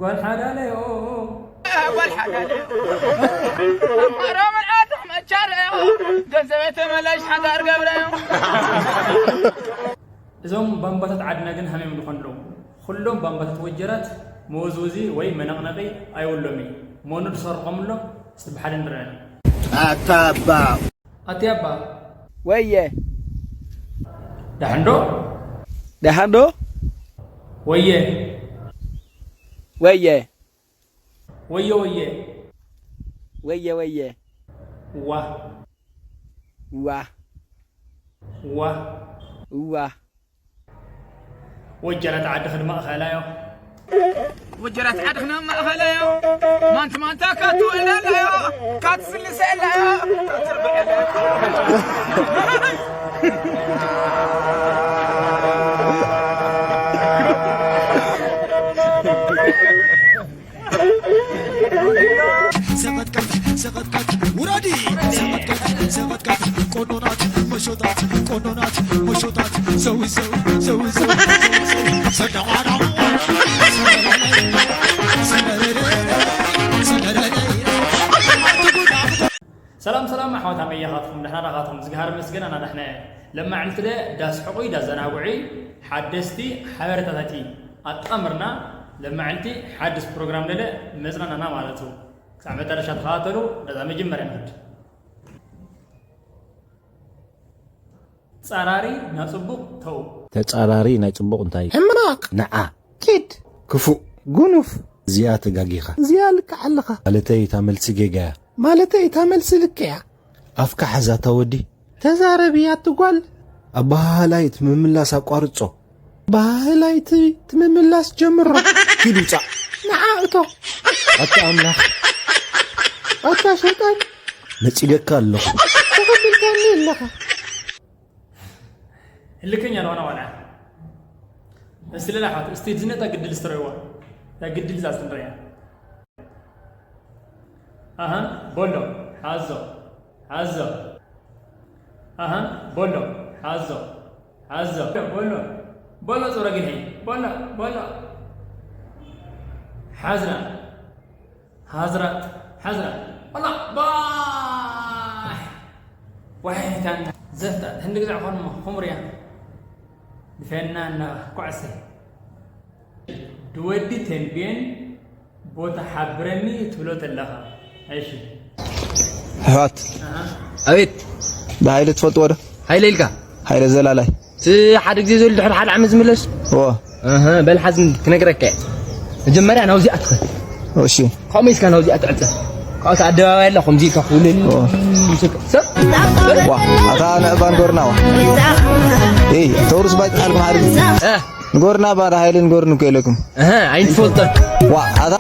ጓል ሓዳለዮ። ጓል ሓዳለዮ። ኣማሮ መልዓት መቻለዮ። ገንዘበይ ተመለሽ ሓዳር ገብረዮ። እዞም ባምባታት ዓድና ግን ሃመዮም ዝኾኑ ኣለዉ። ኩሎም ባምባታት ወጀራት መወዝወዚ ወይ መነቕነቒ ኣይብሎም እዩ። መኑ ዝሰርሖም ኣሎ? እስቲ ብሓደ ንረኣዮም። ኣታ ኣባ። ኣቲ ኣባ። ወየ። ደሓን ዶ? ደሓን ዶ? ወየ። ወየ። ወየ ወየ። ወየ ወየ። ዋ። ዋ። ዋ። ዋ። ወጀራት ዓድኽን ማእኸላዮ። ወጀራት ዓድኽን ማእኸላዮ። ማንት ማንታ ካትውዕለላዮ፣ ካትስልሰላዮ፣ ካትርብዐላዮ። ዘቐጥቀጥ፣ ዘቐጥቀጥ፣ ውረዲ። ዘቐጥቀጥ፣ ዘቐጥቀጥ፣ ቆንዶ ናት፣ መሾ ጣት፣ ቆንዶ ናት፣ መሾ ጣት፣ ዘው፣ ዘው፣ ዘው፣ ዘው፣ ዘው፣ ዘው። ሰደቓዳው፣ ሰደረረ፣ ሰደረረ። ሰላም ሰላም ኣሕዋት፣ ኣመይ ኢኻትኩም? ደሕና ዳኻትኩም? እግዚኣብሔር ይመስገን ኣና ደሕና እየ። ለማዕልቲ ደ ዳስሕቑይ ዳዘናግዑይ ሓደስቲ ሓበሬታታት ኣጣምርና ለማዕልቲ ሓድስ ፕሮግራም ደለ መጽናናና ማለት እዩ። ክሳብ መጨረሻ ተኸታተሉ። ነዛ መጀመርያ ንኽድ። ጻራሪ ናጽቡቕ ተው። ተጻራሪ ናይ ጽቡቕ እንታይ? ሕምራቕ። ንዓ። ኪድ። ክፉእ። ጉኑፍ። እዚኣ ተጋጊኻ። እዚኣ ልክዕ ኣለኻ። ማለተይ እታ መልሲ ጌጋ እያ። ማለተይ እታ መልሲ ልክዕ እያ። ኣፍካ ሓዛ እታ ወዲ። ተዛረቢ ኣቲ ጓል። ኣበሃህላይ እቲ ምምላስ ኣቋርጾ። ኣበሃህላይ እቲ፣ እቲ ምምላስ ጀምሮ። ኪድ ውጻእ። ንዓ እቶ። ኣታ ኣምላኽ። ኣታ ሸይጣን። ነጺገካ ኣለኹ። ተቐቢልካኒ ኣለኻ። ህልከኛ ለዋና ዋላ። እስቲ ለላ ሓት፣ እስቲ ዝነታ ግድል ስትረይዋ። ታ ግድል ዛ ስትንረያ። ኣሃን፣ ቦሎ፣ ሓዞ፣ ሓዞ። ኣሃን፣ ቦሎ፣ ሓዞ፣ ሓዞ። ቦሎ፣ ቦሎ ጾረ ግንሄ፣ ቦሎ፣ ቦሎ። ሓዝራ፣ ሓዝራ፣ ሓዝራ። ቦሎ፣ ባሕ። ዋይ፣ ታን ዘፍታ፣ ህንዲ ግዛዕ ኾንሞ፣ ኹምርያ። ድፌና እና ኳዕሰ። ድወዲ ተንቤን ቦታ ሓብረኒ ትብሎ ተለኻ። እሺ። ኣሕዋት። ኣሃ። ኣቤት። ብሃይለ ትፈልጥዎ ዶ? ሃይለ ኢልካ? ሃይለ ዘላላይ። እቲ ሓደ ግዜ ዘሎ ድሕሪ ሓደ ዓመት ዝምለስ? እወ። ኣሃ፣ በል ሓዝ ክነግረካ እየ። መጀመርያ ናብዚኣ ትኸድ። እሺ። ከምኡ ኢልካ ናብዚኣ ትዕጸ። ካብቲ ኣደባባይ ኣላ ከምዚ ኢልካ ክውልል። እወ። ሰብ? ዋ፣ ኣታ ንዕባን ጎርና ዋ። ኤይ፣ ተውርስ ባይት ቃልኩም ሓሪፍ። እ። ንጎርና ባዳ ሃይለ ንጎርኒ እኮ ኢለኩም። እህ፣ ኣይንፈልጦን። ዋ፣ ኣታ።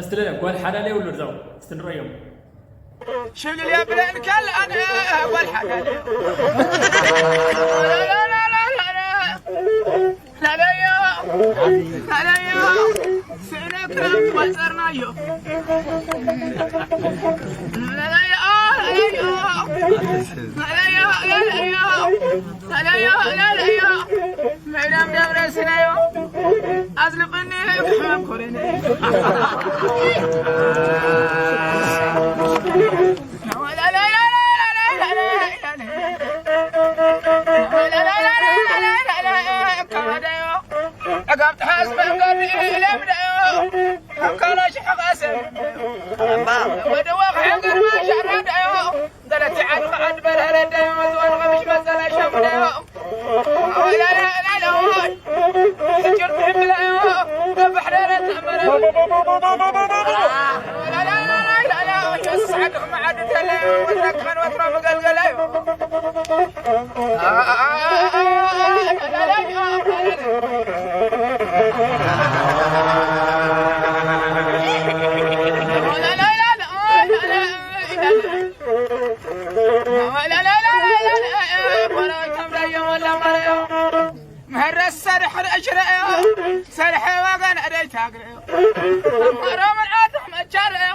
እስቲ ለለ፣ ጓል ሓዳለ ይብሉ ርዛው። እስቲ ንረዮም። ሽልል የብለን ከል ኣነ ጓል ሓዳለ። ላለዮ፣ ላለዮ፣ ስእለ ክረምቲ ቆጸርናዮ። ላለዮ፣ ላለዮ፣ ላለዮ፣ ላለዮ፣ ላለዮ፣ ላለዮ፣ መይዳም ደብረ ሲናዮ፣ ኣዝልፍኒ ክሕመም ኮረነ። ምሕረት ሰርሕ ርእሽ ረአዮ፣ ሰርሐ ዋጋ ንእደይ ታግረዮ። ኣማሮ መልዓት መቻረዮ፣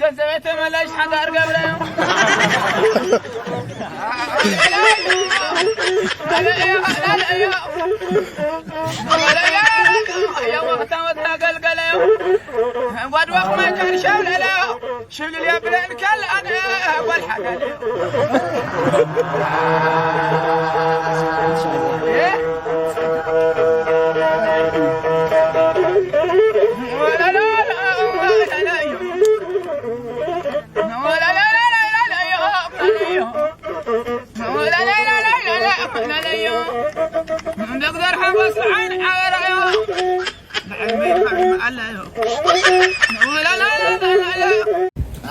ገንዘበይ ተመለሽ ሓዳር ገብረዮ። ሽልል የብለን ከል ኣነ ጓል ሓላል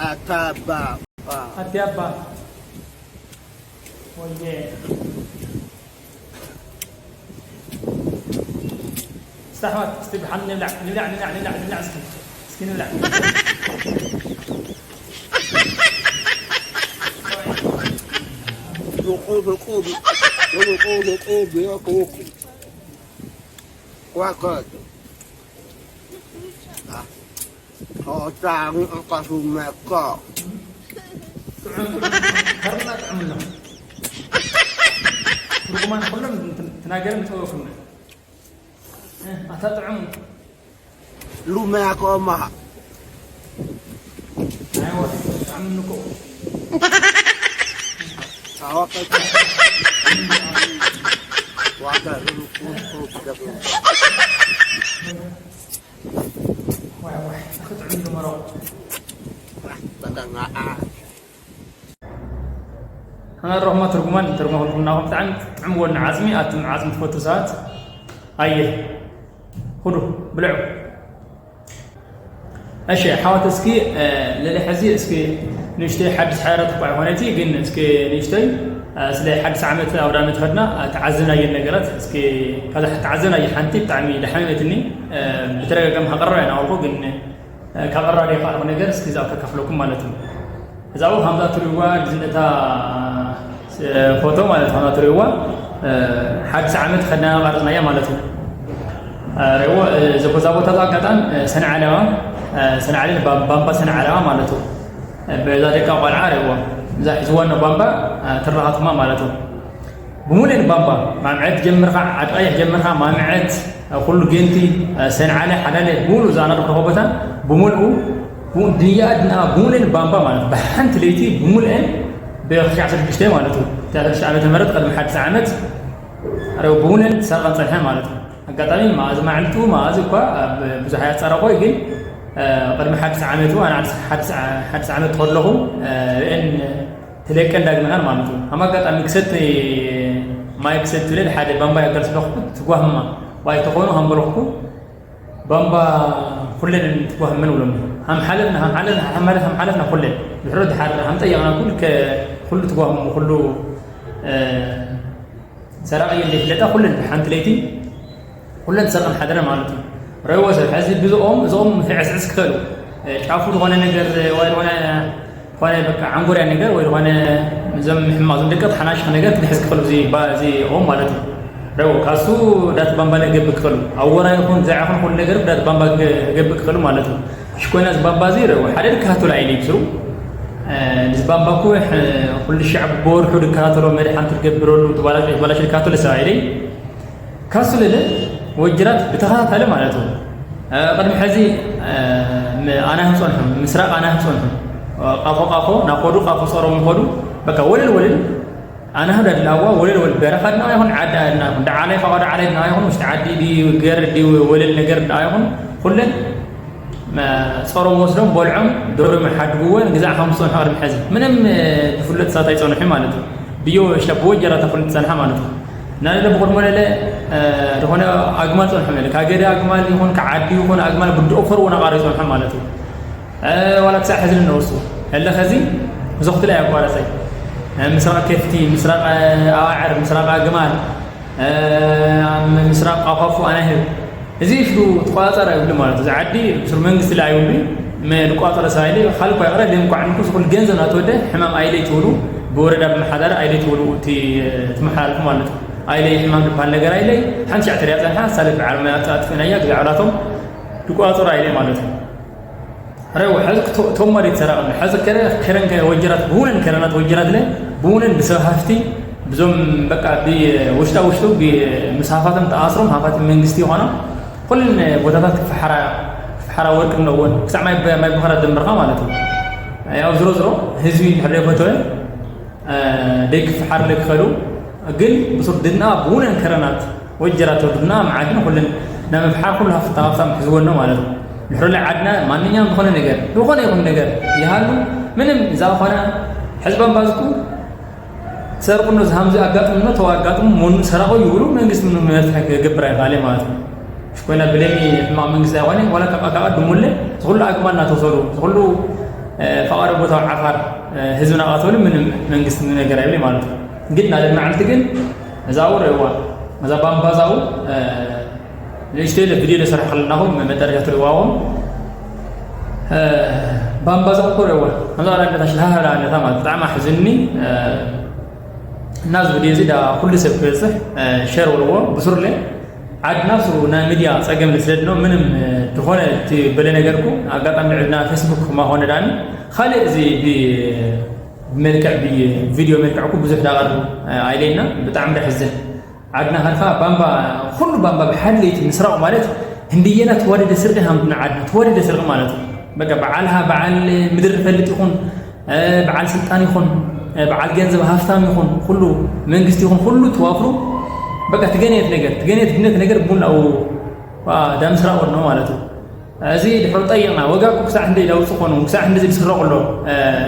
ኣታባ ኣትያባ ወየ ስታሕዋት እስቲ ብሓን ንብላዕ ንብላዕ ንብላዕ ንብላዕ ንብላዕ እስኪ እስኪ ንብላዕ ቁብ ቁብ ቁብ ቁብ ቁብ ቁብ ቁብ ቁብ ቁብ ጣዕሚ ዕቃሱ መካ ጥዑም ጥዑም ከርና ጥዑም ኣሎ ርጉማን ኩሎም ትናገርን ጥበኩም ኣታ ጥዑም ሉመያ ከማሃ ኣይዋ ጥዑም ንኮ ታወቀ ዋጋ ሩቁ ሩቁ ኣና ሮማ ትርጉማን ትርጉማ ክልኩም ናኹም ብጣዕሚ ጥዕምዎ ንዓፅሚ ኣቱም ዓፅሚ ትፈቱ ሰባት ኣየ ኩሉ ብልዑ እሺ ሓወት እስኪ ልሊ ሕዚ እስኪ ንእሽተይ ሓድሽ ሓዳራት እኳ ይኮነቲ ግን እስኪ ንእሽተይ ስለ ሓድሽ ዓመት ኣውዳመት ከድና ተዓዘናየን ነገራት እስኪ ካብዛ ተዓዘናየ ሓንቲ ብጣዕሚ ደሓመትኒ ብተደጋጋሚ ከቀርባ ኢና ወልኩ ግን ካብ ኣራዲዮ ካልኦ ነገር እስኪ ዛብ ከካፍለኩም ማለት እዩ። እዛ ው ከምዛ ትሪዋ ግዝነታ ፎቶ ማለት ከምዛ ትሪዋ ሓድስ ዓመት ከድና ቀርጽናያ ማለት እዩ። ሬዎ ዘቦዛ ቦታ ኣጋጣም ሰንዓለዋ ሰንዓለ ባምባ ሰንዓለዋ ማለት እዩ። በዛ ደቃ ቆልዓ ሬዎ እዛ ሒዝዋ ነው ባምባ ትረኻትማ ማለት እዩ። ብሙሉኤን ባምባ ማምዐት ጀምርካ ዓድቃይሕ ጀምርካ ማምዐት ኩሉ ጌንቲ ሰንዓለ ሓላለ ብሙሉ እዛ ኣናዶ ክረኸቦታ ብሙልኡ ድንያኣ ድንኣ ብሙሉኤን ባምባ ማለት ብሓንቲ ለይቲ ብሙሉኤን ብክልተ ሽዱሽተ ማለት እዩ ክልተ ሽዱሽተ ዓመተ ምህረት ቅድሚ ሓድሽ ዓመት ኣረ ብሙሉኤን ትሰርቀን ፀንሐ ማለት እዩ ኣጋጣሚ መኣዝ ማዕልቱ መኣዝ እኳ ብዙሕ ኣያፀረቆይ ግን ቅድሚ ሓድሽ ዓመት ኣነ ሓድሽ ዓመት ተኸለኹ ርእን ትለቀን ዳግመኻን ማለት እዩ። ከም ኣጋጣሚ ክሰቲ ማይ ክሰቲ ትብል ሓደ ባምባ ያጋል ስለኹ ትጓህማ ዋይ ተኾኑ ሃምበለኹ ባምባ ኩለን ትጓህመን ብሎም ሃም ሓለፍና ሃም ሓለፍና ሃም ሓለፍና ሃም ሓለፍና ኩለን ድሕሮ ድሓር ሃም ጠየቕና ኩል ኩሉ ትጓህሙ ኩሉ ሰራቂ እንደ ፍለጣ ኩለን ሓንቲ ለይቲ ኩለን ዝሰርቀን ሓደረ ማለት እዩ። ረእይዎ ሰብ ሕዚ ብዝኦም እዞም ሕዕስዕስ ክኸሉ ጫፉ ዝኾነ ነገር ወይ ዝኾነ ዝኾነ በቃ ዓንጎርያ ነገር ወይ ዝኾነ እዞም ሕማቕ ዞም ደቀት ሓናሽኽ ነገር ክንሕዝ ክኸሉ እዚ ኦም ማለት እዩ። ረእይዎ ካሱ ዳት ባምባ ገብእ ክኸሉ ኣወራ ይኹን ዛዕ ይኹን ኩሉ ነገር ዳት ባምባ ገብእ ክኸሉ ማለት እዩ። ሽኮይና እዚ ባምባ እዚ ረእይዎ ሓደ ድከታተሎ ኣይለ ይብስሩ እዚ ባምባ እኮ ኩሉ ሻዕ ብወርሑ ድከታተሎ መድሓንቲ ትገብረሉ ትባላሽ ድከታተሎ ሰብ ኣይለይ ካሱ ለለ ወጅራት ብተኸታታሊ ማለት እዩ። ቅድሚ ሕዚ ኣናህብ ፀንሑ ምስራቅ ኣናህብ ፀንሑ ቃፎ ቃፎ ናኮዱ ቃፎ ፀሮም ኾዱ በቃ ወለል ወለል ኣናህብ ዳድላዋ ወለል ወለል በረኻ ድና ይኹን ዓዲ ኣድና ይኹን ዳዓላይ ፋቋ ዳዓላይ ድና ይኹን ውሽጢ ዓዲ ድዩ ገር ድዩ ወለል ነገር ድና ይኹን ኩለን ጸሮም ወስዶም በልዖም ዶሮም ሓድግወን ግዛዕ ከም ዝጸንሑ ቅድሚ ሕዚ ምንም ዝፍለጥ ሳት ኣይጸንሑ ማለት እዩ። ብዮ ሽታ ብወጀራ ተፍልጥ ጸንሓ ማለት እዩ። ናለለ ብቅድሞ ለለ ዝኾነ ኣግማል ጸንሑ መለ ካገደ ኣግማል ይኹን ከዓዲ ይኹን ኣግማል ብድኦ ፈርዎ ናቃሪ ጸንሑ ማለት እዩ። ዋላ ክሳዕ ሕዚ ንነወሱ ለለ ኸዚ ብዙኽቲ ላይ ኣቋረጸ ምስራቅ ከፍቲ ምስራቅ ኣዋዕር ምስራቅ ኣግማል ምስራቅ ኣኳፉ ኣናህብ እዚ ሽዱ ትቆጻጸር ኣይብሉ ማለት እዚ ዓዲ ብስሩ መንግስቲ ላይ ኣይብሉ ንቋጸረ ሰብ ኣይለ ካልኳ ይቕረ ደም ኳዕ ንኩስ ኩሉ ገንዘብ ናተወደ ሕማም ኣይለይ ትብሉ ብወረዳ ብመሓዳር ኣይለይ ትብሉ እቲ ትመሓላልፉ ማለት እዩ። ኣይለይ ሕማም ዝበሃል ነገር ኣይለይ ሓንቲ ሻዕ ተሪያ ጸንሓ ሳለ በዓል መያ ኣጥፍእናያ ግዜ ዓላቶም ድቋጸሩ ኣይለይ ማለት እዩ። ረው ሐዚ ቶም መሬት ሰራቅና ሐዚ ከረ ከረን ወጀራት ብውነን ከረናት ወጀራት ለ ብውነን ብሰብ ሃፍቲ ብዞም በቃ ብውሽጣ ውሽጡ ምስ ሃፋትም ተኣስሮም ሃፋትም መንግስቲ ይኾና ኩልን ቦታታት ክፍሓራ ክፍሓራ ወርቂ ኣለውን ክሳዕ ማይ ማይ ብኸራ ደንበርካ ማለት እዩ። ያው ዝሮ ዝሮ ህዝቢ እንድሕር ዘይፈተወ ደይ ክፍሓር ክኸዱ ግን ብሱር ድና ብውነን ከረናት ወጀራት ወድና መዓድን ኩልን ናይ ምፍሓር ኩሉ ሃፍታ ሃፍታ ምሕዝወኖ ማለት እዩ። ድሕሪ ዓድና ማንኛውም ዝኾነ ነገር ዝኾነ ይኹን ነገር ይሃሉ ምንም እዛ ዝኾነ ሕዝባን ባዝኩ ሰርቁ ነው ዝሃምዚ ኣጋጥሙ ነው ተዋጋጥሙ ሞኑ ሰራቆ ይብሉ መንግስት ምንም መፍትሒ ክገብር ኣይካለ ማለት ነው። ሽኮይና ብለኒ ሕማቅ መንግስት ኣይኮነ ወላ ካብ ኣካባቢ ድሙለ ዝኩሉ ኣግማ እናተወሰዱ ዝኩሉ ፈቃዶ ቦታ ዓፋር ህዝብና ቃተሉ ምንም መንግስት ምንም ነገር ኣይብለ ማለት ነው። ግን ናደ መዓልቲ ግን እዛ ውር እዋ እዛ ባምባዛው ንእሽተይ ኢለ ቪድዮ ዝሰርሕ ከለናኹም መጠረሻ ትሪእዋኹም ባምባዛ እኮ ሪእዋ ከምዛ ላነታ ሽሃሃላ ነታ ማለት ብጣዕሚ ኣሕዝኒ። እና እዚ ቪድዮ እዚ ዳ ኩሉ ሰብ ክበፅሕ ሸር ወርዎ ብሱርለ ዓድና ስሩ ናይ ሚድያ ፀገም ልስለድኖ ምንም ዝኾነ እቲ በለ ነገርኩ ኣጋጣሚ ዕድና ፌስቡክ ማኾነ ዳኒ ካልእ እዚ ብመልክዕ ብቪድዮ መልክዕኩ ብዙሕ ዳቀርቡ ኣይለና ብጣዕሚ ደሕዝን። ዓድና ከልካ ባምባ ኩሉ ባምባ ብሓደ ለይቲ ምስራቑ ማለት ህንድየና ተዋደደ ስርቂ ሃምና ዓድና ተዋደደ ስርቂ ማለት እዩ። በቃ በዓል ሃ- በዓል ምድሪ ፈልጥ ይኹን እ፣ በዓል ስልጣን ይኹን እ፣ በዓል ገንዘብ ሃፍታም ይኹን ኩሉ መንግስቲ ይኹን ኩሉ ተዋፍሩ በቃ ትገነየት ነገር ትገነየት ድነት ነገር ቡን ላው ዋ ዳምስራቑ ነው ማለት እዩ። እዚ ድሕሪ ጠይቕና ወጋኩ ክሳዕ ክንደይ ዳውፅ ኮኑ ክሳዕ ክንደዚ ዝስረቑ ኣሎ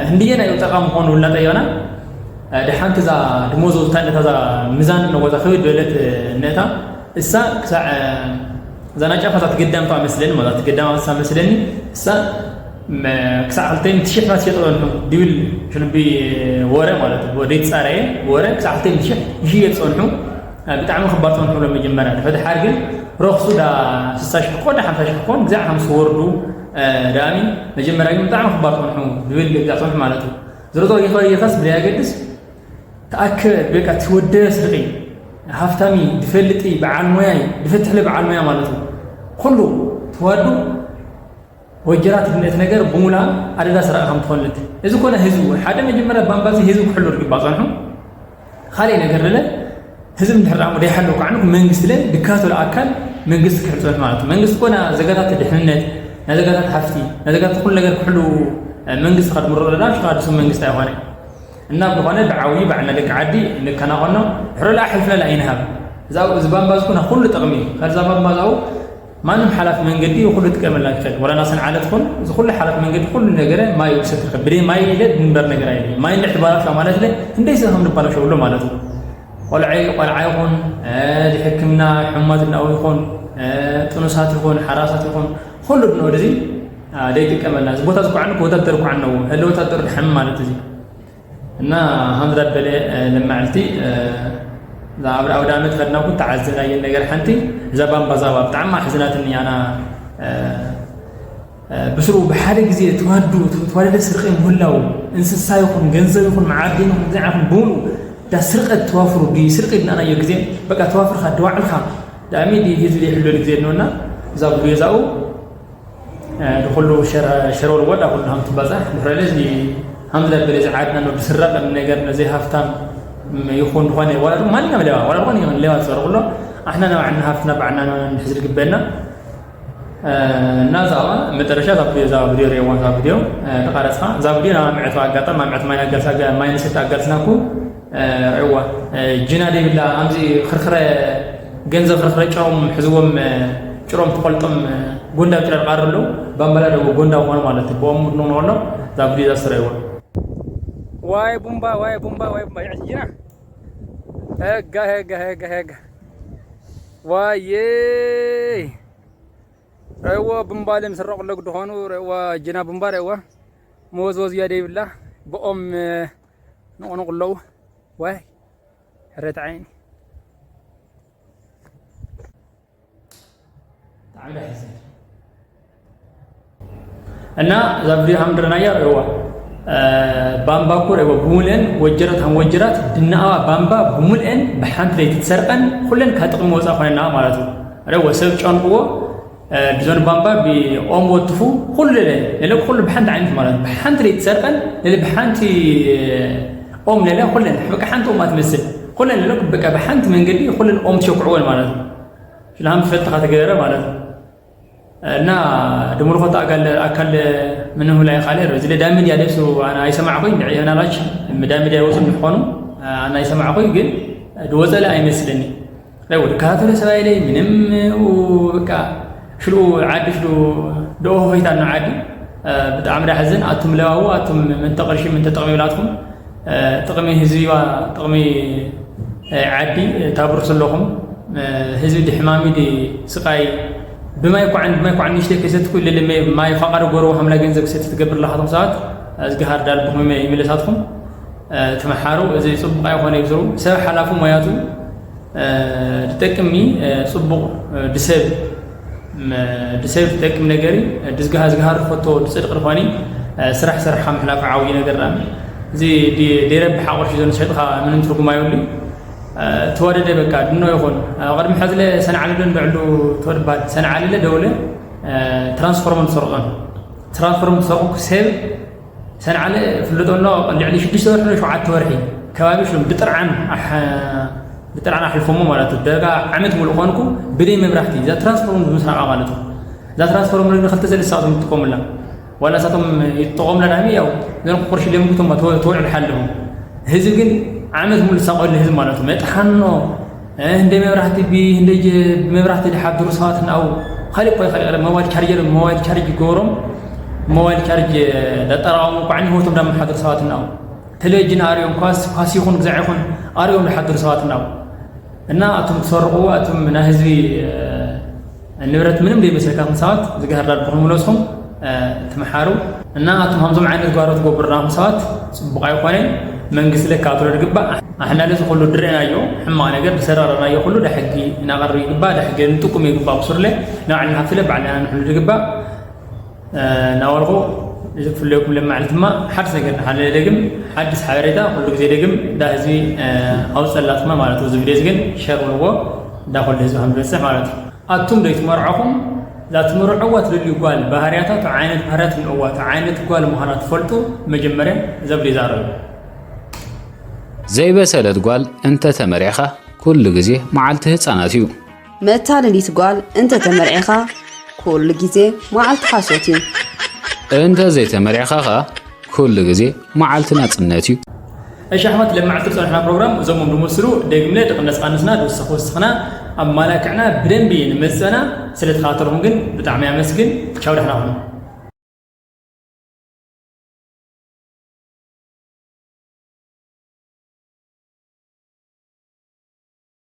ህንድየና እዩ ጠቃሚ ኮኑ እናጠየቕና ድሓንቲ እዛ ድሞዞ ዝታነታ እዛ ሚዛን ነጎዛ ክብድ በለት ነታ እሳ ክሳዕ እዛ ናጫፋ እዛ ትገዳምታ መስለኒ ማለት ትገዳማ እሳ መስለኒ እሳ ክሳዕ ክልተ ሚእቲ ሺሕ ናት ሸጠ ጸንሑ ድብል ሽንቢ ወረ ማለት ወደ ጻረየ ወረ ክሳዕ ክልተ ሚእቲ ሺሕ ይሽየጥ ጸንሑ ብጣዕሚ ክባር ጸንሑ ሎ መጀመርያ ድሕሪ ድሓር ግን ረኽሱ ዳ ስሳ ሽሕ ኮን ሓምሳ ሽሕ ኮን ግዛዕ ሓምስ ወርዱ ዳሚ መጀመርያ ግን ብጣዕሚ ክባር ጸንሑ ድብል ግዛዕ ጸንሑ ማለት እዩ። ዝሮ ዝሮ ይኸ ይኸስ ብለይ ኣገድስ ተኣከበ በቃ ትወደበ ስርቂ ሃፍታሚ ድፈልጢ በዓል ሞያይ ድፈትሕለ በዓል ሞያ ማለት እዩ። ኩሉ ተዋዱ ወጀራት ድነት ነገር ብሙላ ኣደዳ ስራቅ ከም ትኾንልት እዚ ኮነ ህዝቡ ሓደ መጀመርያ ባምባዚ ህዝቡ ክሕሉ ዝግባ ጸንሑ ካልእ ነገር ለለ ህዝብ እንድሕር ደኣ ደይሓለወ ከዓ መንግስቲ ለ ድካተሎ ኣካል መንግስቲ ክሕል ጸንሑ ማለት እዩ። መንግስቲ ኮና ዘጋታት ድሕንነት ናይ ዘጋታት ሃፍቲ ናይ ዘጋታት ኩሉ ነገር ክሕሉ መንግስቲ ከድምሮ ለዳ ሽካ ኣዲሱ መንግስቲ ኣይኮነ እና ዝኾነ ብዓብዩ ባዕልና ደቂ ዓዲ ንከናኸኖ ድሕሪ ለኣ ሕልፍና ለኣ ይንሃብ እዛ እዚ ባምባ ዝኩና ኩሉ ጥቕሚ ከዛ ባምባ ዛው ማንም ሓላፍ መንገዲ ኩሉ ጥቀመላ ይኽእል ወላ ናሰን ዓለት ኩን እዚ ኩሉ ሓላፍ መንገዲ ኩሉ ነገረ ማይ ውሰድ ትኽእል ብደይ ማይ ኢለ ድንበር ነገር ኣይለ ማይ እንድሕር ትባላሽ ማለት ለ እንደይ ሰብ ከም ንባላሽ ብሎ ማለት እዩ። ቆልዐይ ቆልዓ ይኹን ሕክምና ሕሙማት እናው ይኹን ጥኑሳት ይኹን ሓራሳት ይኹን ኩሉ ብንወደዚ ደይጥቀመልና እዚ ቦታ ዝኳዕኒ ወታደር ኳዕ ኣለዎ ህለ ወታደር ድሓሚ ማለት እዚ እና ሃምዛ በለ ለማዕልቲ ኣብ ኣውደ ዓመት ከድና ኩን ተዓዘናየን ነገር ሓንቲ እዛ ባምባ ዛባ ብጣዕሚ ኣሕዝናትኒ ኣና ብስሩ ብሓደ ግዜ ተዋዱ ተዋደደ ስርቂ ምህላው እንስሳ ይኹን ገንዘብ ይኹን መዓድን ይኹን ብዛዕ ይኹን ብምሉ ዳ ስርቀት ተዋፍሩ ዲ ስርቂ ድናናዮ ግዜ በቃ ተዋፍርካ ድዋዕልካ ዳሚ ዲ ህዝቢ ይሕሉ ግዜ ነውና እዛ ብጌዛኡ ንኩሉ ሸረወል ወዳ ኩሉ ሃም ትባጻሕ ንሕረለ እዚ ሃም ዝለበለ እዚ ዓድና ነው ብስረቅ ነገር ነዚ ሃፍታም ይኹን ዝኾነ ወላ ማንኛውም ሌባ ወላ ዝኾነ ይኹን ሌባ ዝሰርቁ ኣሎ ኣሕና ንባዕልና ሃፍትና ባዕልና ንሕዝ ዝግበና እና ዛባ መጠረሻ ዛ ቪዲዮ ዛ ቪዲዮ ሬዋ ዛ ቪዲዮ ተቃረጽካ ዛ ቪዲዮ ናብ ምዕት ኣጋጣም ናብ ምዕት ማይና ገልሳ ማይንስት ኣጋልስናኩ ርዕዋ ጅና ደይብላ ኣምዚ ክርክረ ገንዘብ ክርክረ ጭሮም ሕዝዎም ጭሮም ትቆልጦም ጎንዳ ጭራ ቃር ኣለዉ ባምበላ ደሞ ጎንዳ ኾነ ማለት ብኦም ምድኖ ኣሎ ዛብዲ ዛስረይዋ ዋይ ቡምባ ዋይ ቡምባ ዋይ ቡምባ ይዕት ጅና ሄጋ ሄጋ ሄጋ ሄጋ ዋይ ርዕዎ ብምባለ ምስረቕ ለጉ ድኾኑ ርዕዋ ጅና ብምባ ርዕዋ መወዝወዝ እያ ደይብላ ብኦም ንቑንቑ ኣለዉ ዋይ ሕረት ዓይኒ እና እዛ ቪድዮ ሃምድረናያ ርዋ ባምባ እኮ ርዋ ብሙልአን ወጀራት ሃም ወጀራት ድናኣዋ ባምባ ብሙልአን ብሓንቲ ለይቲ ትሰርቀን ኩለን ካብ ጥቕሚ ወፃ ኮነና ማለት እዩ ርዋ ሰብ ጨንቅዎ ዲዞን ባምባ ብኦም ወትፉ ኩሉ ለለ ለለ ኩሉ ብሓንቲ ዓይነት ማለት ብሓንቲ ለይቲ ትሰርቀን ለለ ብሓንቲ ኦም ለለ ኩለን በቃ ሓንቲ ኦም ኣትመስል ኩለን ሎ በቃ ብሓንቲ መንገዲ ኩለን ኦም ትሸኩዕወን ማለት እዩ። ሽልሃም ትፈልጥኻ ተገበረ ማለት እዩ። እና ድምርኮት ኣካል ኣካል ምንም ላይ ካለ እዚ ዳሚድ ያደሱ ኣና ኣይሰማዕኩኝ ንዕየናላች ምዳሚድ ያወሱ ምኾኑ ኣና ኣይሰማዕኩኝ ግን ድወጸለ ኣይመስልኒ። ለው ድካተለ ሰባይ ላይ ምንም በቃ ሽሉ ዓዲ ሽሉ ደኦ ሆይታ ነው ዓዲ። ብጣዕሚ ዳሕዝን ኣቱም ለዋው ኣቱም ምን ተቕርሺ ምን ተጠቕሚ ብላትኩም ጥቕሚ ህዝቢዋ ጥቕሚ ዓዲ ታብርሱ ኣለኹም። ህዝቢ ድሕማሚ ዲ ስቃይ ብማይ ኳዕን ብማይ ኳዕን ንሽተይ ከይሰትኩ ልልመ ማይ ፋቃዶ ጎረቦ ሃምላ ገንዘብ ክሰቲ ትገብር ኣለኻትኩም ሰባት እዝግሃር ዳልብኹም ይመለሳትኩም። ተመሓሩ እዚ ጽቡቕ ኣይኮነ ይብዝሩ ሰብ ሓላፉ ሞያቱ ድጠቅሚ ጽቡቕ ድሰብ ድሰብ ዝጠቅም ነገር እዩ። ድዝግሃ ዝግሃር ዝፈቶ ድፅድቅ ዝኾኒ ስራሕ ስራሕ ምሕላፍ ዓብይ ነገር ዳ እዚ ደረብ ሓቆሽ ዞን ሸጥኻ ምንም ትርጉም ኣይብሉ። ተወደደ በቃ ድኖ ይኹን ቅድሚ ሕዝለ ሰንዓልለ ንዕሉ ተወድባል ሰንዓልለ ደውለ ትራንስፎርመር ትሰርቆን ትራንስፎርመር ትሰርቁ ሰብ ሰንዓለ ፍልጦ ኣሎ። ልዕሊ ሽዱሽተ ወርሒ ሸውዓተ ወርሒ ከባቢ ሽሎም ብጥርዓን ኣሕ- ብጥርዓን ኣሕልፎሞ ማለት እዩ። ደጋ ዓመት ሙሉእ ኮንኩ ብደይ መብራህቲ እዛ ትራንስፎርም ብምስራቃ ማለት እዩ። እዛ ትራንስፎርም ግን ክልተ ሰለስተ ሰዓት ትጥቀሙላ ዋላ ሳቶም ይጥቀሙላ ዳሚ ያው ዘን ቁርሺ ለምጉቶም ተወ- ተወልዕል ሓለሁ ህዝብ ግን ዓመት ሙሉ ዝሳቆሉ ህዝብ ማለት እዩ። መጥሓኖ እንደ መብራህቲ ቢ እንደ መብራህቲ ዝሓድሩ ሰባት ናው ካልእ እኮ ይኸእል ሞባይል ቻርጀር ሞባይል ቻርጅ ይገብሮም ሞባይል ቻርጅ ለጠራቀሙ እኳ ዕኒ ህይወቶም ዳመሓደሩ ሰባት እናው ቴሌቪዥን ኣርዮም ኳስ ኳስ ይኹን ግዛዕ ይኹን ኣርዮም ዝሓደሩ ሰባት እናው እና ኣቱም ትሰርቁ ኣቱም ናይ ህዝቢ ንብረት ምንም ዘይመስለካኹም ሰባት ዝግሃር ዳድኹም ምለስኹም ትምሓሩ እና ኣቱም ከምዞም ዓይነት ጓሮ ትገብሩናኹም ሰባት ጽቡቕ ኣይኮነን። መንግስቲ ለካትሎ ዝግባእ ኣሕና ለዚ ኩሉ ድሬናዮ ሕማቕ ነገር ዝሰራረናዮ ኩሉ ዳሕጊ እናቐርብ ይግባእ ዳሕጊ ንጥቁም ይግባእ ብሱርለ ንባዕልና ሃብትለ ባዕልና ንሕሉ ዝግባእ ናበልኹ እዚ ክፍለየኩም ለማዓልቲ ድማ ሓድስ ነገር ንሓለ ደግም ሓድስ ሓበሬታ ኩሉ ግዜ ደግም እንዳ ህዝቢ ኣውፀላትማ ማለት እዩ። እዚ ቪድዮ እዚ ግን ሸር በልዎ እንዳ ኩሉ ህዝቢ ከም ዝበፅሕ ማለት እዩ። ኣቱም ዶ ይትመርዐኹም እዛ ትምርዕዋ ትደልዩ ጓል ባህርያታ እቲ ዓይነት ባህርያት ንዕዋ እቲ ዓይነት ጓል ምዃና ትፈልጡ መጀመርያ እዛ ቪድዮ ዛረቡ። ዘይበሰለት ጓል እንተ ተመሪዕኻ ኩሉ ግዜ መዓልቲ ህፃናት እዩ። መታለሊት ጓል እንተ ተመርዒኻ ኩሉ ግዜ መዓልቲ ሓሶት እዩ። እንተ ዘይተመሪዕኻ ኸኣ ኩሉ ግዜ መዓልቲ ናጽነት እዩ። እሺ ኣሕመድ ለማዕልቲ ዝጸንሕና ፕሮግራም እዞም ዝመስሉ ደግምለ ድቕነጽ ቃንስና ድውሰኽ ወስኽና ኣብ ማላክዕና ብደንቢ ንመጸና ስለ ተኸታተልኹም ግን ብጣዕሚ ኣመስግን ቻው ደሕና ኹኑ።